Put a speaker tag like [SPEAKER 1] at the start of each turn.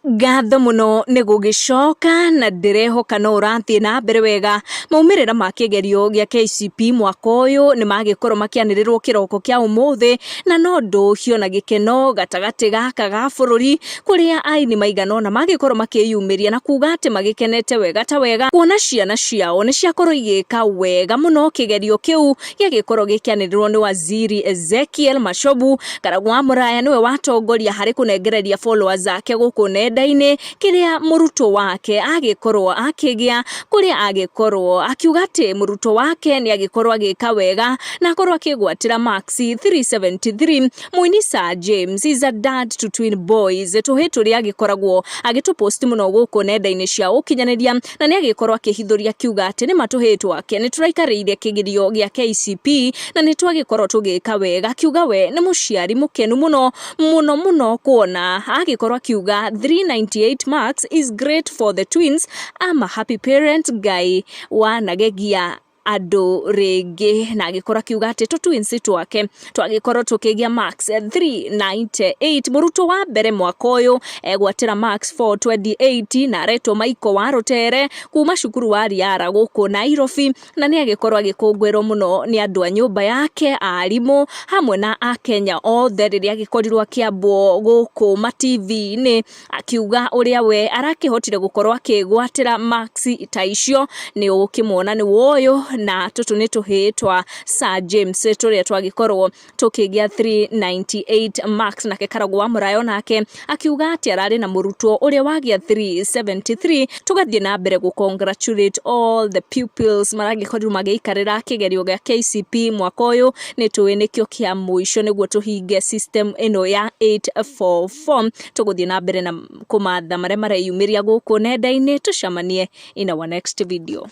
[SPEAKER 1] Ngatho mũno nĩ gũgĩcoka na ndĩrehoka no ũrathiĩ na mbere wega. Maumĩrĩra ma kĩgerio gĩa KCPE mwaka ũyũ nĩ magĩkorwo makĩanĩrĩrwo kĩroko kĩa ũmũthĩ na no ndũhio na gĩkeno gatagatĩ gaka ga bũrũri kũrĩa aini maigana ũna magĩkorwo makĩyumĩria na kuga atĩ magĩkenete wega ta wega kuona ciana ciao nĩ ciakorwo igĩka wega mũno kĩgerio kĩu gĩagĩkorwo gĩkĩanĩrĩrwo nĩ Waziri Ezekiel Machogu. Karagũ wa Mũraya nĩwe watongoria harĩ kũnengereria followers ake gũkũ nenda-inĩ kĩrĩa mũrutwo wake agĩkorwo akĩgĩa, kũrĩa agĩkorwo akiuga atĩ mũrutwo wake nĩ agĩkorwo agĩka wega na akorwo akĩgwatĩra marks 373. Mũini Sir James is a dad to twin boys, tũhĩ tũrĩa agĩkoragwo agĩtũpost mũno gũkũ nenda-inĩ cia ũkinyanĩria na nĩ agĩkorwo akĩhithũria akiuga atĩ nĩma tũhĩĩ twake nĩ tũraikarĩire kĩgerio gĩa KCPE na nĩ twagĩkorwo tũgĩka wega, akiuga we nĩ mũciari mũkenu mũno mũno mũno kuona agĩkorwo akiuga 398 marks is great for the twins. I'm a happy parent. Ngai wanagegia andũ rĩngĩ. Na agĩkorwo akiuga atĩ tũ twins twake twagĩkorwo tũkĩgĩa marks 398. Mũrutwo wa mbere mwaka ũyũ egwatĩra marks 428 na aretwo Michael wa Rũtere kuma cukuru wa Riara gũkũ Nairobi, na nĩ agĩkorwo agĩkũngũĩrwo mũno nĩ andũ a nyũmba yake, arimũ hamwe na akenya othe rĩrĩa agĩkorirwo akĩambwo gũkũ ma TV-inĩ akiuga ũrĩa we arakĩhotire gũkorwo akĩgwatĩra marks ta icio. Nĩ ũgũkĩmuona nĩ woyũ, na tũtũ nĩ tũhĩĩ twa Sir James tũrĩa twagĩkorwo tũkĩgĩa 398 marks. Nake Karagũ wa Mũraya onake akiuga atĩ ararĩ na mũrutwo ũrĩa wagĩa 373. Tũgathiĩ na mbere gũ congratulate all the pupils maragĩkorirwo magĩikarĩra kĩgerio gĩa KCPE mwaka ũyũ. Nĩ tũĩ nĩkĩo kĩa mũico nĩguo tũhinge system ĩno ya 844. Tũgũthiĩ na mbere na kũmatha marĩa mareyumĩria gũkũ nenda-inĩ. Tũcemanie in our next video.